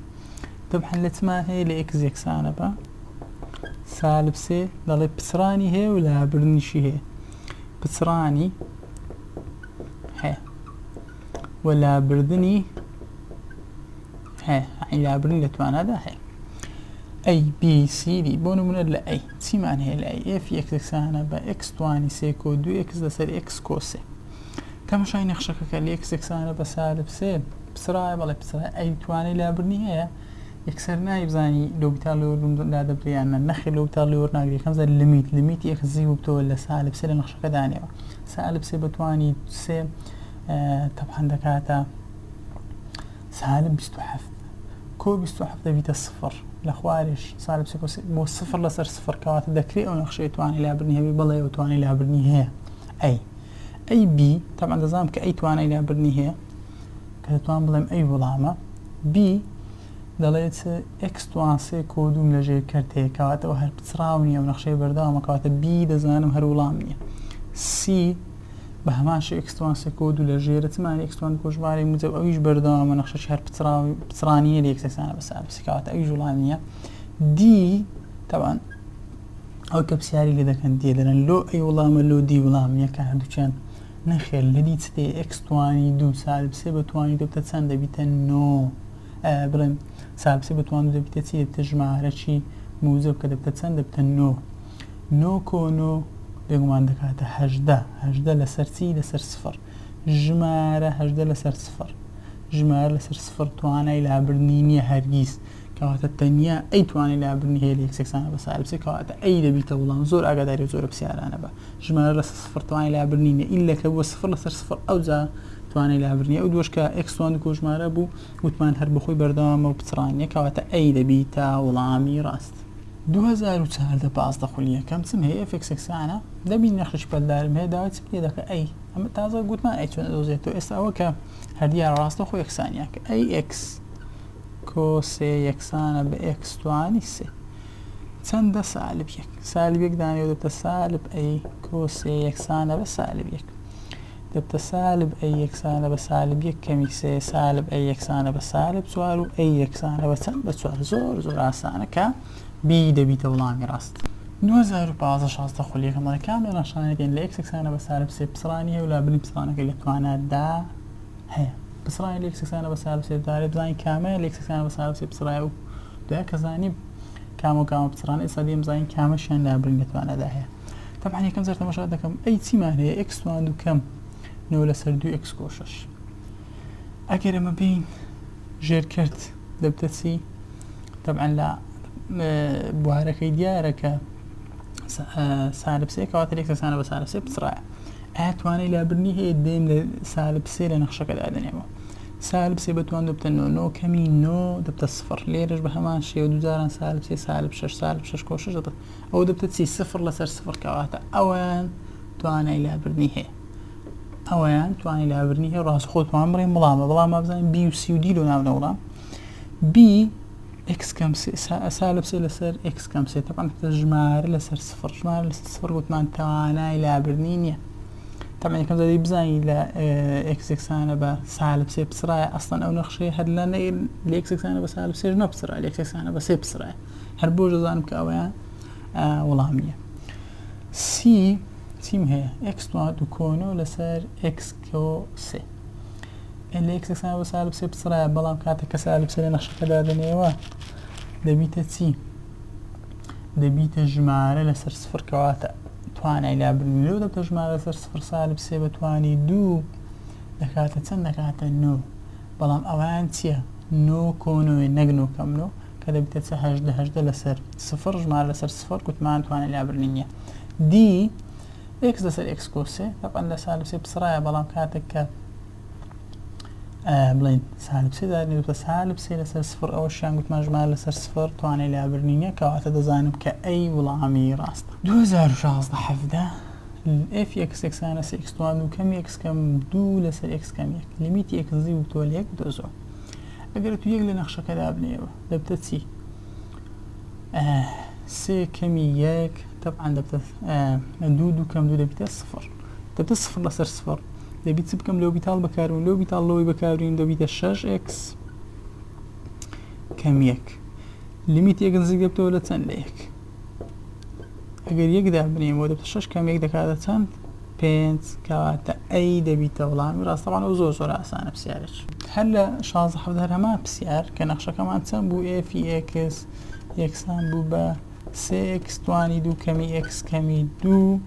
تەبعەن لە چمان هەیە لە x یەکسانە بە سالب سێ دەڵێ پچڕانی هەیە و لابردنیشی هەیە پچڕانی هەیە و لابردنی هەیە یانی لابردنی لە توانادا هەیە A B C D بۆ نمونە لە A چیمان هەیە لە A F x یەکسانە بە x توانی سێ کۆ دوو x لەسەر x کۆ سێ تەماشای نەخشەکە کە لە x یەکسانە بە سالب سێ پچڕایە بەڵێ پچڕایە ئەی توانای لابردنی هەیە یەکسەر نایبزانی لۆبیتال لۆ لادەبرێ یان نە نەخێر لۆبیتال لۆ وەرناگری یەکەم جار limit limit ی x زی ببتەوە لە سالب سێ لە نەخشەکە دانێوە سالب سێ بەتوانی سێ تەبعەن دەکاتە سالب 27 کۆ 27 دەبیتە سفر لە خوارش سالب سێ کۆ سێ بۆ سفر لەسەر سفر کەواتە دەکرێت ئەو نەخشەی توانای لابردنی هەبێ بەڵێ ئەو توانای لابردنی هەیە A ئەی B تەبعەن دەزانم کە A توانای لابردنی هەیە کە دەتوان بڵێم A وڵامە B دەڵێت x توان سێ کۆ دووم لە ژێر کەرت هەیە کەواتە ئەوە هەر پچڕاو نییە و نەخشەی بەردەوامە کەواتە B دەزانم هەر وڵام نییە C بە هەمان شێ x توان سێ کۆ دوو لە ژێرە چمان x توان کۆ ژمارەی موجەب ئەویش بەردەوامە نەخشەی هەر پچڕاو پچڕانیە لە x یەکسانە بە سالب سێ کەواتە ئەویش وڵام نییە D تەبعەن ئەو کە پرسیاری لێ دەکەن D دەڵێن لۆ A وڵامە لۆ D وڵام نییە کە هەردووکیان نەخێر لە D چ دێ x توانی دوو سالب سێ بە توانی دەبتە چەند دەبیتە نۆ بڵێم سالب سێ بە توان دوو دەبیتە چی دەبتە ژمارەکی موجەب کە دەبتە چەند دەبتە نۆ نۆ کۆ نۆ بێگومان دەکاتە هەژدە هەژدە لەسەر چی لەسەر سفر ژمارە هەژدە لەسەر سفر ژمارە لەسەر سفر توانای لابردنی نییە هەرگیز کەواتە تەنیا A توانای لابردنی هەیە لە x یەکسانە بە سالب سێ کەواتە A دەبیتە وڵام زۆر ئاگاداری و زۆرە پرسیارانە بە ژمارە لەسەر سفر توانای لابردنی نییە ئیلا کە بووە سفر لەسەر سفر ئەوجا توانای لابردنی ئەو دووەش کە x توان دوو کۆژمارە بوو وتمان هەر بەخۆی بەردەوامە و پچڕان نییە کەواتە A دەبیتە وڵامی ڕاست. 2014 15 خولی یەکەم چم هەیە f x یەکسانە دەبین نەخشی پەلدارم هەیە داوای چم لێ دەکە A ئەمە تازە گوتمان A چۆن ئەدۆزێتەوە ئێستا ئەوە کە هەر دیارە ڕاستە خۆ یەکسانیە کە A x کۆ سێ یەکسانە بە x توانی سێ چەندە سالب یەک سالب یەک دانێ دەبتە سالب A کۆ سێ یەکسانە بە سالب یەک دەبتە سالب A یەکسانە بە سالب یەک کەمی سێ سالب A یەکسانە بە سالب چوار و A یەکسانە بە چەند بە چوار زۆر زۆر ئاسانە کە B دەبیتە وڵامی ڕاست. 2015 16 خولی یەکەم دەڵێ کام لە نەخشانە دێن لە x یەکسانە بە سالب سێ پچڕانی هەیە و لابردنی پچڕانەکەی لە توانادا هەیە پچڕانی لە x یەکسانە بە سالب سێ دارێ بزانین کامەیە لە x یەکسانە بە سالب سێ پچڕایە و دوای کە زانی کامە و کامە پچڕان ئێستا دێم بزانین کامەشیان لابردن لە توانادا هەیە تەبعەن یەکەم جار تەماشا دەکەم A چیمان هەیە x توان دوو کەم نۆ لەسەر دوو x کۆ شەش ئەگەر ئەمە بین ژێر کرد دەبتە چی تەبعەن لە بوارەکەی دیارە کە سالب سێ کەواتە لە x یەکسانە بە سالب سێ پچڕایە ئایا توانای لابردنی هەیە دێم لە سالب سێ لە نەخشەکەدا دەنێمەوە سالب سێ بەتوان دەبتە نۆ نۆ کەمی نۆ دەبتە سفر لێرەش بە هەمان شێوە دووجاران سالب سێ سالب شەش سالب شەش کۆ شەش دەبێت ئەوە دەبتە چی سفر لەسەر سفر کەواتە ئەویان توانای لابردنی هەیە ئەویان توانای لابردنی هەیە ڕاست خۆ توان بڵێم وڵامە بەڵام بزانین B و C و D لۆ نابنە وڵام B x کەم سێ سالب سێ لەسەر x کەم سێ تەبعەن ژمارە لەسەر سفر ژمارە لەسەر سفر گوتمان توانای لابردنی نییە تەبعەن یەکەم جار بزانین لە x یەکسانە بە سالب سێ پچڕایە ئەسڵەن ئەو نەخشەیە هەر لە لە x یەکسانە بە سالب سێش نەپچڕایە لە x یەکسانە بە سێ پچڕایە هەر بۆش دەزانم کە ئەوەیان وەڵام نییە C چیم هەیە x دوو کۆ نۆ لەسەر x کۆ سێ. ئێ لە ئێکس یەکسانە بە سالب سێ پچڕایە بەڵام کاتێک کە سالب سێ لە نەخشەکە دادەنێیەوە دەبیتە چی؟ دەبیتە ژمارە لەسەر سفر کەواتە توانای لابردنی لەو دەبتە ژمارە لەسەر سفر سالب سێ بە توانی دوو دەکاتە چەند دەکاتە نۆ بەڵام ئەویان چییە؟ نۆ کۆ نۆیە نەک نۆ کەم نۆ کە دەبیتە چە هەژدە هەژدە لەسەر سفر ژمارە لەسەر سفر گوتمان توانای لابردنی نییە دی ئێکس لەسەر ئێکس کۆ سێ تەبعەن لە سالب سێ پچڕایە بەڵام کاتێک کە بڵێن سالب سێ دارنێ بە سالب سێ لەسەر سفر ئەوەشیان گوتمان ژمارە لەسەر سفر توانای لابردنی نییە کەواتە دەزانم کە ئەی وڵامی ڕاستە 2016 17 ئێف ئێکس یەکسانە سێ ئێکس توان دوو کەم ئێکس کەم دوو لەسەر ئێکس کەم یەک لیمیتی ئێکس زی و تۆ لە یەک بدۆزەوە ئەگەر تو یەک لە نەخشەکەدا بنێەوە دەبتە چی سێ کەمی یەک تەبعەن دەبتە دوو دوو کەم دوو دەبیتە سفر دەبتە سفر لەسەر سفر دەبیت چ بکەم لۆبیتاڵ بەکارون لۆبیتاڵ لەوەی بەکارین دەبیتە شەش ئێکس کەم یەک لیمیت یەک نزیک دەبتەوە لە چەند لە یەک ئەگەر یەک دابنێمەوە دەبتە شەش کەم یەک دەکاتە چەند پێنج کەواتە ئەی دەبیتە وڵامی ڕاست تەبعەن ئەو زۆر زۆر ئاسانە پرسیارێک هەر لە 16 حەڤدە هەر هەمان پرسیار کە نەخشەکەمان چەند بوو ئێفی ئێکس یەکسان بوو بە سێ ئێکس توانی دوو کەمی ئێکس کەمی دوو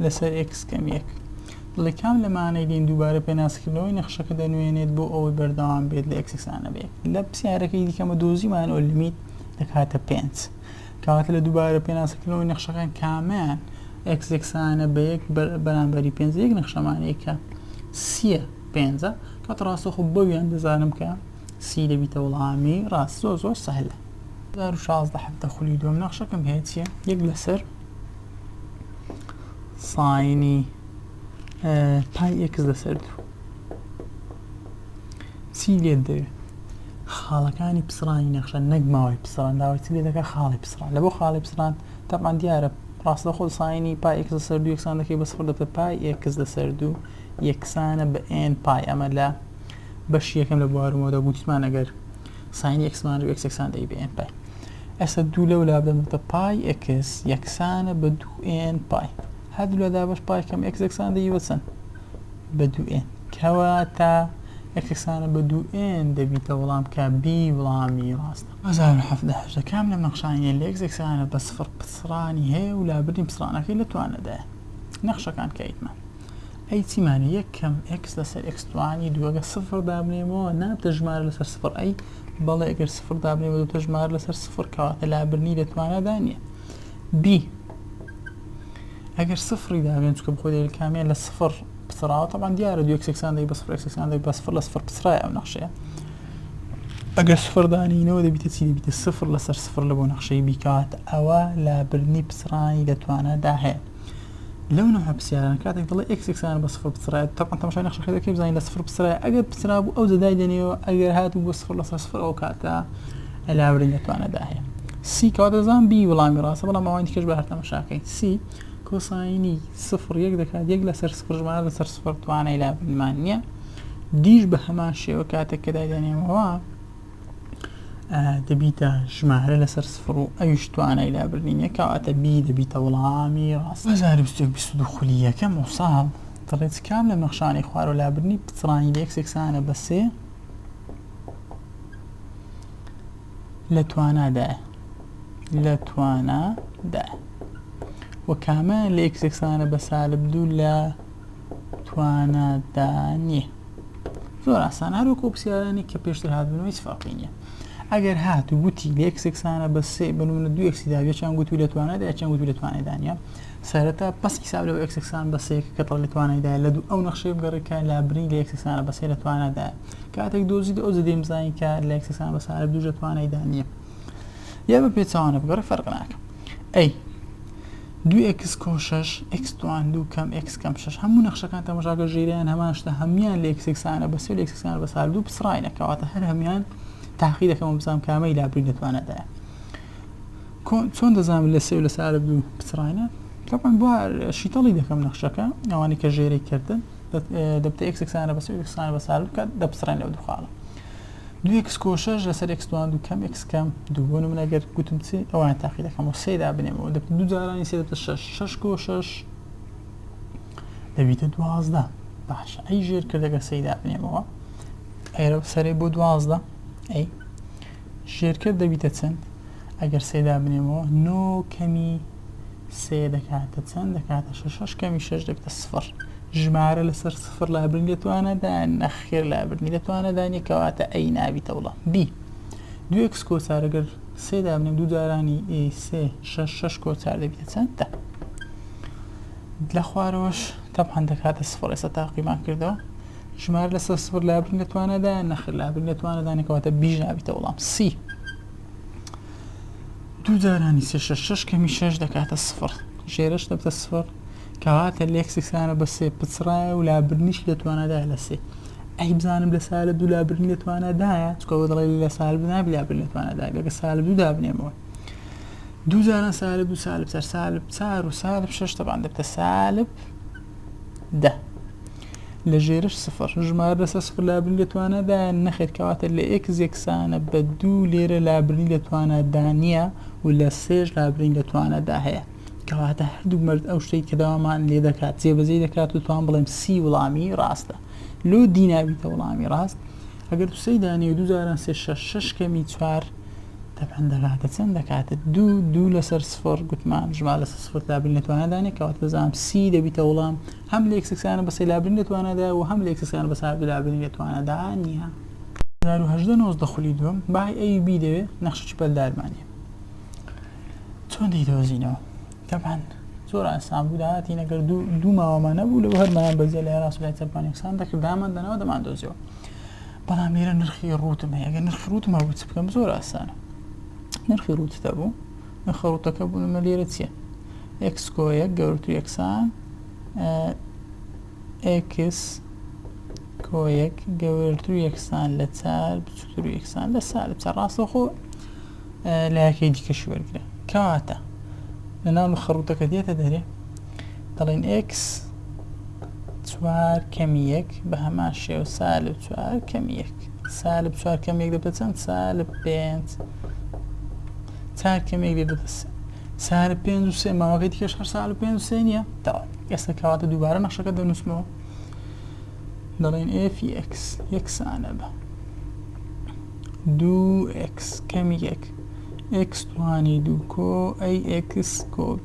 لەسەر ئێکس کەمی یەک دڵی کام لەمانەی دین دووبارە پێناسکردنەوەی نەخشەکە دەنوێنێت بۆ ئەوەی بەردەوام بێت لە ئێکس یەکسانە بە یەک لە پرسیارەکەی دیکەمە دۆزیمانەوە لیمیت دەکاتە پێنج کەواتە لە دووبارە پێناسەکردنەوەی نەخشەکان کامیان ئێکس یەکسانە بە یەک بەرامبەری پێنج یەک نەخشەمان هەیە کە سیە پێنجە کاتە ڕاستەخۆ بەویان دەزانم کە سی دەبیتە وەڵامی ڕاست زۆر زۆر سەهلە. 2016 حەفتە خولی دووەم نەخشەکەم هەیە چییە یەک لەسەر ساینی پای ئێکس لەسەر دوو چی لێت دەوێت خاڵەکانی پچڕانی نەخشە نەک ماوەی پچڕان داوای چی لێ دەکات خاڵی پچڕان لە بۆ خاڵی پچڕان تەبعەن دیارە ڕاستەوخۆ ساینی پای ئێکس لەسەر دوو یەکسان دەکەی بە سفر دەبێتە پای ئێکس لەسەر دوو یەکسانە بە ئێن پای ئەمە لە بەشی یەکەم لە بوارمەوە گوتمان ئەگەر ساینی ئێکسمان و ئێکس یەکسان دەی بە ئێن پای ئێستا دوو لەو لا بدەم دەبێتە پای ئێکس یەکسانە بە دوو ئێن پای هەردوو لا دابەش پای کەم ئێکس یەکسان دەی بە چەند بە دوو ئێن کەواتە ئێکس یەکسانە بە دوو ئێن دەبیتە وەڵام کە بی وەڵامی ڕاستە. 2017 هەژدە کام لەم نەخشانەیە لە ئێکس یەکسانە بە سفر پچڕانی هەیە و لابردنی پچڕانەکەی لە توانەدایە نەخشەکان کە ئیتمان ئەی چیمانە یەک کەم ئێکس لەسەر ئێکس توانی دوو ئەگەر سفر دابنێمەوە نابتە ژمارە لەسەر سفر ئەی بەڵێ ئەگەر سفر دابنێمەوە دەبتە ژمارە لەسەر سفر کەواتە لابردنی لە توانادا نییە بی ئەگەر سفری دابێن چونکە بخۆی دەیل کامیان لە سفر پچڕاوە تەبعەن دیارە دوو ئێکس یەکسان دەی بە سفر ئێکس یەکسان دەی بە سفر لە سفر پچڕایە ئەو نەخشەیە ئەگەر سفر دانینەوە دەبیتە چی دەبیتە سفر لەسەر سفر لە بۆ نەخشەی بیکات ئەوە لابردنی پچڕانی لە توانادا هەیە لەو نەوعە پرسیارانە کاتێک دەڵێ ئێکس یەکسانە بە سفر پچڕایە تەبعەن تەماشای نەخشەکە دەکەی بزانین لە سفر پچڕایە ئەگەر پچرا بوو ئەو جەدای دێنەوە ئەگەر هاتوو بۆ سفر لەسەر سفر ئەو کاتە لابردن لە توانادا هەیە سی کەواتە دەزانم بی وڵامی ڕاستە بەڵام ئەوانی دیکەش بە هەر تەماشاکەین سی کۆساینی سفر یەک دەکات یەک لەسەر سفر ژمارە لەسەر سفر توانای لابردنمان نییە دیش بە هەمان شێوە کاتێک کە دایدەنێمەوە دەبیتە ژمارە لەسەر سفر و ئەویش توانای لابردنی نییە کەواتە بی دەبیتە وڵامی ڕاست 2021 22 خولی یەکەم و ساڵ دەڵێت کام لەم نەخشانەی خوارەوە لابردنی پچڕانی لە ئێکس یەکسانە بە سێ لە توانادایە لە توانادایە و کامیان لە ئێکس یەکسانە بە سالب دوو لە توانادا نییە زۆر ئاسان هەر وەکو پرسیارانی کە پێشتر هاتبوون هیچ فەرقی نییە ئەگەر هات و گوتی لە ئێکس یەکسانە بە سێ بە نمونە دوو ئێکسی دا یەکیان گوتوی لە توانادا یەکیان گوتوی لە توانایدا نییە سەرەتا بەس حیساب لەو ئێکس یەکسان بە سێ کە دەڵێ لە توانایدا لە دوو ئەو نەخشەیە بگەڕێ کە لابرین لە ئێکس یەکسانە بە سێ لە توانادایە کاتێک دۆزیت ئەو جدیم بزانین کە لە ئێکس یەکسان بە سالب دوو لە توانایدا نییە یا بە پێچەوانە بگەڕێ فەرق ناکە ئەی دوو ئێکس کۆ شەش ئێکس توان دوو کەم ئێکس کەم شەش هەموو نەخشەکان تەماشاکە ژێریان هەمان شتە هەموان لە ئێکس یەکسانە بە سێ لە ئێکس یەکسانە بە سالب دوو پچڕاینە کەواتە هەر هەموان تاقی دەکەمەوە بزانم کامەی لابرین لە توانادایە چۆن دەزانم لە سێ و لە سالب دوو پچڕاینە تەبعەن بۆ شیتەڵی دەکەم نەخشەکە ئەوانەی کە ژێرەی کردن دەبتە ئێکس یەکسانە بە سێ و یەکسانە بە سالب کە دەپچڕێن لەو دوو خاڵە دوو ئێکس کۆ شەش لەسەر ئێکس توان دوو کەم ئێکس کەم دوو بۆ نمونە گەر گوتم چی ئەوان تاقی دەکەم و سێ دابنێمەوە دەبێت دوو جارانی سێ دەبێتە شەش شەش کۆ شەش دەبیتە دوازدە باشە ئەی ژێر کردەگە سێ دابنێمەوە. ئێرە سەرێ بۆ 12 ئەی ژێرکرد دەبیتە چەند؟ ئەگەر سێ دابنێمەوە نۆ کەمی سێ دەکاتە چەند؟ دەکاتە شەش شەش کەمی شەش دەبێتە سفر. ژمارە لەسەر سفر لابردنی لە توانادا نەخێر لابردنی لە توانادا نییە کەواتە A نابیتە وڵام. B دوو x کۆ چار ئەگەر سێ دابنێم دوو جارانی سێ شەش شەش کۆ چار دەبیتە چەند؟ دە. لە خوارەوەش تەبعەن دەکاتە سفر ئێستا تاقیمان کردەوە ژمارە لەسەر سفر لابردن لە توانادا نەخێر لابردن لە توانادا نییە کەواتە B ش نابیتە وڵام. C دوو جارانی سێ شەش شەش کەمی شەش دەکاتە سفر ژێرەش دەبتە سفر کەواتە لە x یەکسانە بە سێ پچڕایە و لابردنیش لە توانادایە لە سێ ئەی بزانم لە سالب دوو لابردن لە توانادایە چکە دەڵێ لە سالب نابی لابردن لە توانادایە بێگە سالب دوو دابنێمەوە دوو جاران سالب دوو سالب چار سالب چار و سالب شەش تەبان دەبتە سالب دە لە ژێرش سفر ژمارە لەسەر سفر لابردنی لە توانادایە نەخێر کەواتە لە x یەکسانە بە دوو لێرە لابردنی لە توانادا نییە و لە سێش لابردنی لە توانادا هەیە کەواتە هەردوو مەرج ئەو شتێک کە داوامان لێ دەکات جێبەجێی دەکات و توان بڵێم C وڵامی ڕاستە لۆ D نابیتە وڵامی ڕاست ئەگەر تو سێی دانێ و دوو جاران سێ شەش شەش کەمی چوار تەبعەن دەکاتە چەند دەکاتە دوو دوو لەسەر سفر گوتمان ژمارە لەسەر سفر لابردن لە توانادا نییە کەواتە دەزانم C دەبیتە وڵام هەم لە x یەکسانە بە سێ لابردن لە توانادا و هەم لە x یەکسانە بە سالب لابردن لە توانادا نییە. 2018 19 خولی دووەم بای A و B دەوێ نەخشەکی پەلدارمان نییە چۆن دەیدۆزینەوە تەبعەن زۆر ئاسان بوو داهاتین ئەگەر دوو دوو ماوەمان نەبوو لەو هەرمان بەجێ لای ڕاست و لای چەپمان یەکسان دەکرد دامان دەناوە دەمان دۆزیەوە بەڵام لێرە نرخی ڕووتم هەیە ئەگەر نرخی ڕووتم هەبوو چ بکەم زۆر ئاسانە نرخی ڕووتت هەبوو نرخە ڕووتەکە بوو نمە لێرە چییە x کۆ یەک گەورەتر یەکسان x کۆ یەک گەورەتر یەکسان لە چار بچووکتر یەکسان لە سالب چار ڕاستەوخۆ لایەکەی دیکەشی وەرگرە کەواتە لە ناو نرخە ڕووتەکە دێتە دەرێ دەڵێن x چوار کەمی یەک بە هەمان شێوە سالب چوار کەمی یەک سالب چوار کەم یەک دەبێتە چەند سالب پێنج چار کەم یەک دەبێتە سێ سالب پێنج و سێ ماوەکەی دیکەش هەر سالب پێنج و سێ نییە تەواو ئێستا کەواتە دووبارە نەخشەکە دەنووسمەوە دەڵێن f x یەکسانە بە دوو x کەمی یەک x توانی دوو کۆ a x کۆ b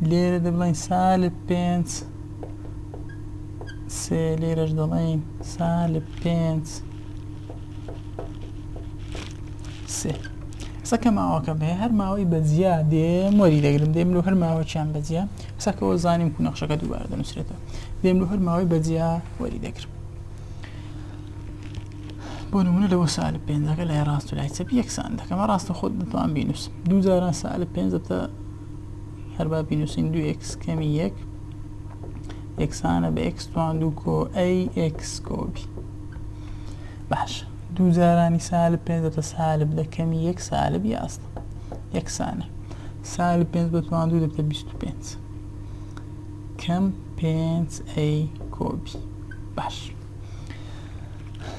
لێرە دەبڵێن سالب پێنج سێ لێرەش دەڵێین سالب پێنج سێ ئێستا کە ماوەکەم هەیە هەر ماوەی بەجیا دێم وەری دەگرم دێم لۆ هەر ماوەکیان بەجیا ئێستا زانیم کو نەخشەکە دووبارە دەنووسرێتەوە دێم لۆ هەر ماوەی بەجیا وەری دەگرم بۆ نمونە لەوە سالب پێنجەکە لای ڕاست و لای چەپ یەکسان دەکەمە ڕاستە خۆت دەتوان بینووسم دوو جاران سالب پێنج دەبتە هەر با بینووسین دوو x کەمی یەک یەکسانە بە x توان دوو کۆ a x کۆ b باش دوو جارانی سالب پێنج دەبتە سالب دە کەمی یەک سالب 11 یەکسانە سالب پێنج بە توان دوو دەبتە 25 کەم پێنج a کۆ b باش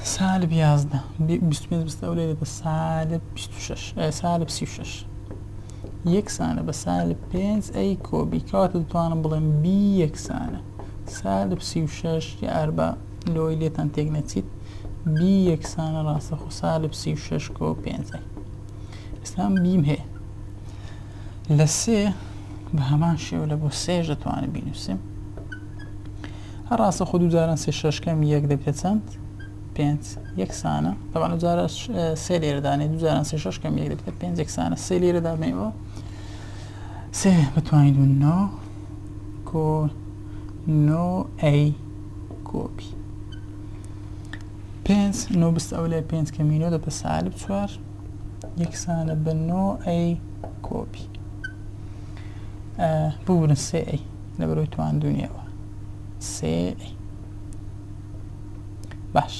سالب 11 25 بستە ئەو لێ دەبتە سالب 26 سالب 36 یەکسانە بە سالب پێنج a کۆ b کەواتە دەتوانم بڵێم b یەکسانە سالب 36 یا ئەربا لۆی لێتان تێک نەچیت b یەکسانە ڕاستەخۆ سالب 36 کۆ پێنج a ئێستا b م هەیە لە سێ بە هەمان شێوە لە بۆ سێش دەتوانم بینوسم هەر ڕاستە خۆ دوو جاران سێ شەش کەم یەک دەبێت چەند پێنج یەکسانە تەبعەن ئەو جارە سێ لێرە دانێ دوو جاران سێ شەش کەم یەک دەبێتە پێنج یەکسانە سێ لێرە دابنێەوە سێ بتوانین دوو نۆ کۆ نۆ a کۆ b پێنج نۆ بست ئەو لای پێنج کەمی نۆ دەبێتە سالب چوار یەکسانە بە نۆ a کۆ b ببورن سێ a لەبەرەوەی تواندونیەوە سێ a باش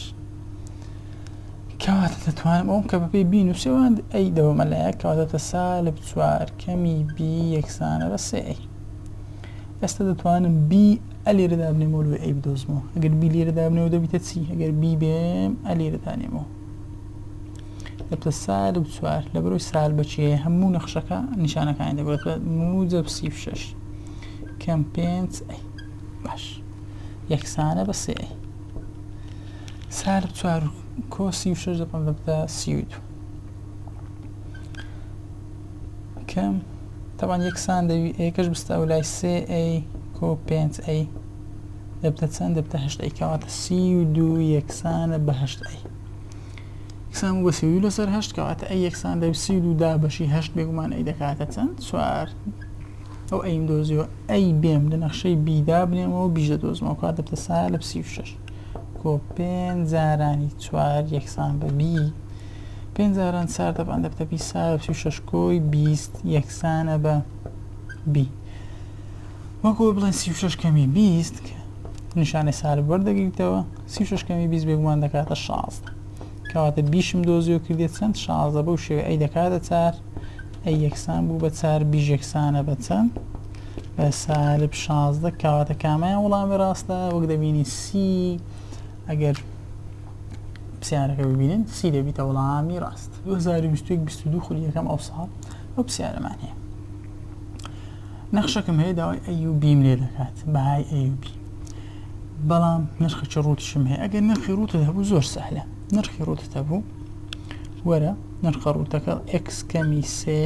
کەواتە دەتوانم ئەوم کە بەپێی بینوسێوان a دەوەمە لایە کەواتە سالب چوار کەمی b یەکسانە بە سێ a ئێستا دەتوانم b ئە لێرە دابنێمەوە لۆی a بدۆزمەوە ئەگەر b لێرە دابنێەوە دەبیتە چی ئەگەر b بێم ئە لێرە دانێمەوە دەبتە سالب چوار لە بەرەوەی سال بەچێ هەموو نەخشەکە نیشانەکانی دەگۆڕێت موجب 36 کەم پێنج a باش یەکسانە بە سێ a سالب چوار و. کۆ 36 دەبم دەبتە 32 کەم تەبان یەکسان دەوی ئێکەش بستە ئەو لای سێ ئەی کۆ پێنج ئەی دەبتە چەند دەبتە هەشت ئەی کەواتە 32 یەکسانە بە هەشت ئەی یەکسان بوو بە 32 لەسەر هەشت کەواتە ئەی یەکسان دەبی 32 دا بەشی هەشت بێگومان ئەی دەکاتە چەند چوار ئەو ئەیم دۆزیەوە ئەی بێم لە نەخشەی بی دابنێمەوە بیش دەدۆزمەوە کات دەبتە سالب 36 کۆ پێنج جارانی چوار یەکسان بە بی پێنج جاران چوار دەبان دەبتە بی سالب 36 کۆی 20 یەکسانە بە بی وەکو بڵێن 36 کەمی 20 نیشانەی سالب وەردەگریتەوە 36 کەمی 20 بێگومان دەکاتە 16 کەواتە بیشم دۆزیەوە کردێت چەند 16 بەو شێوە ئەی دەکاتە چار ئەی یەکسان بوو بە چار بیش یەکسانە بە چەند بە سالب 16 کەواتە کامیان وەڵامی ڕاستە وەک دەبینی سی ئەگەر پرسیارەکە ببینن سی دەبیتە وەڵامی ڕاست 2021 22 خولی یەکەم ئەو ساڵ ئەو پرسیارەمان هەیە نەخشەکەم هەیە داوای ئەی و بیم لێ دەکات بەهای ئەی و بی بەڵام نرخێکی ڕووتشم هەیە ئەگەر نرخی ڕووتت هەبوو زۆر سەهلە نرخی ڕووتت هەبوو وەرە نرخە ڕووتەکە ئێکس کەمی سێ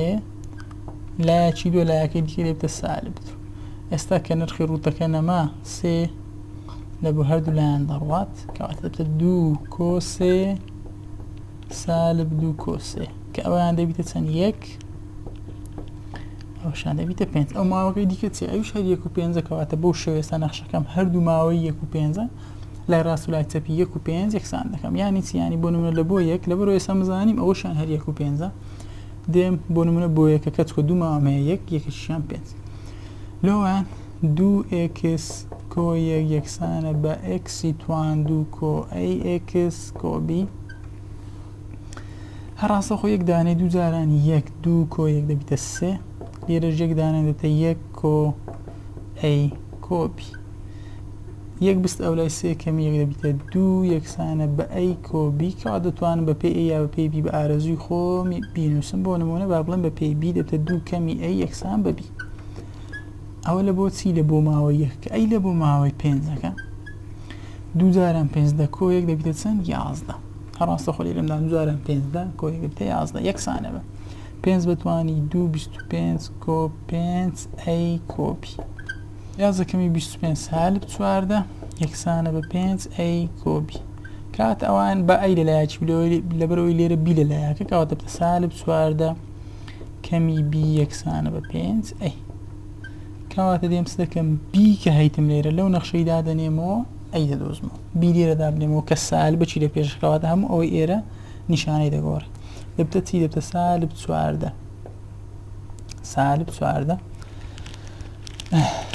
لایەکی دووە لایەکەی دیکە دەبێتە سالب دوو ئێستا کە نرخی ڕووتەکە نەما سێ لە بۆ هەردوو لایەن دەڕوات کەواتە دەبێتە دوو کۆ سێ سالب دوو کۆ سێ کە ئەویان دەبیتە چەند یەک ئەوشان دەبیتە پێنج ئەو ماوەکەی دیکە چی ئەویش هەر یەک و پێنجە کەواتە بەو شێوێستا نەخشەکەم هەردوو ماوەی یەک و پێنجە لای ڕاست و لای چەپی یەک و پێنج یەکسان دەکەم یانی چی یانی بۆ نمونە لە بۆ یەک لەبەر ئێستا مزانیم ئەوەشیان هەر یەک و پێنجە دێم بۆ نمونە بۆ یەکەکە چکە دوو ماوەم هەیە یەک یەکەشیان پێنج لەوان دوو ئێکس کۆ یەک یەکسانە بە ئێکسی توان دوو کۆ ئەی ئێکس کۆ بی هەر ڕاستەخۆ یەک دانەی دوو جاران یەک دوو کۆ یەک دەبیتە سێ لێرەش یەک دانە دەبێتە یەک کۆ ئەی کۆ بی یەک بست ئەولای سێ کەمی یەک دەبیتە دوو یەکسانە بە ئەی کۆ بی کەوا دەتوانم بە پێی ئەی یا بە پێی بی بە ئارەزووی خۆم بینووسم بۆ نموونە با بڵێم بە پێی بی دەبێتە دوو کەمی ئەی یەکسان بە بی ئەوە لە بۆ چی لە بۆ ماوەی یەک ئەی لە بۆ ماوەی پێنجەکە دوو جاران پێنج دە کۆ یەک دەبیتە چەند یازدە هەر ڕاستە خۆ لێرەمدا دوو جاران پێنج دە کۆ یەک دەبیتە یازدە یەکسانە بە پێنج بەتوانی دوو 25 کۆ پێنج ئەی کۆ بی 11 کەمی 25 سالب 14 یەکسانە بە پێنج ئەی کۆ بی کات ئەوان بە ئەی لەلایەکی لەبەرەوەی لێرە بی لەلایەکە کەواتە بە سالب 14 کەمی بی یەکسانە بە پێنج ئەی کەواتە دێم چ دەکەم بی کە هەیتم لێرە لەو نەخشەی دادەنێمەوە ئەی دەدۆزمەوە بی لێرە دابنێمەوە کە سالبە چی لە پێش کەواتە هەموو ئەوەی ئێرە نیشانەی دەگۆڕێ دەبتە چی دەبتە سالب 14 سالب 14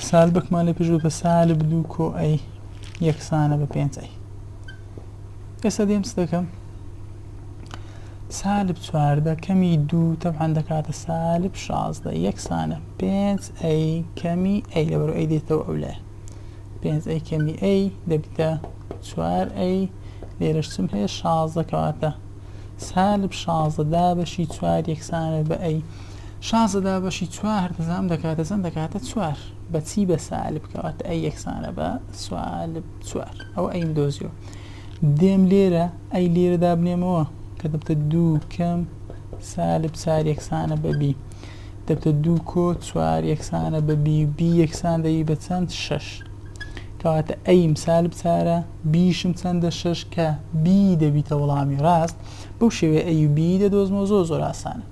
سالبەکمان لە پێش بە سالب دوو کۆ ئەی یەکسانە بە پێنج ئەی ئێستا دێم چ دەکەم سالب 14 کەمی دوو تەبعەن دەکاتە سالب 16 یەکسانە پێنج ئەی کەمی ئەی لەبەر ئەی دێتەوە ئەو لایە پێنج ئەی کەمی ئەی دەبیتە چوار ئەی لێرەش چم هەیە 16 کەواتە سالب 16 دابەشی چوار یەکسانە بە ئەی 16 دابەشی چوار دەزانم دەکاتە چەند دەکاتە چوار بەچی بە سالب کەواتە ئەی یەکسانە بە سالب چوار ئەوە ئەیم دۆزیەوە دێم لێرە ئەی لێرە دابنێمەوە کە دەبتە دوو کەم سالب چار یەکسانە بە بی دەبتە دوو کۆ چوار یەکسانە بە بی بی یەکسان دەبی بە چەند شەش کەواتە ئەیم سالب چارە بیشم چەندە شەش کە بی دەبیتە وەڵامی ڕاست بەو شێوەیە ئەی و بی دەدۆزمەوە زۆر زۆر ئاسانە.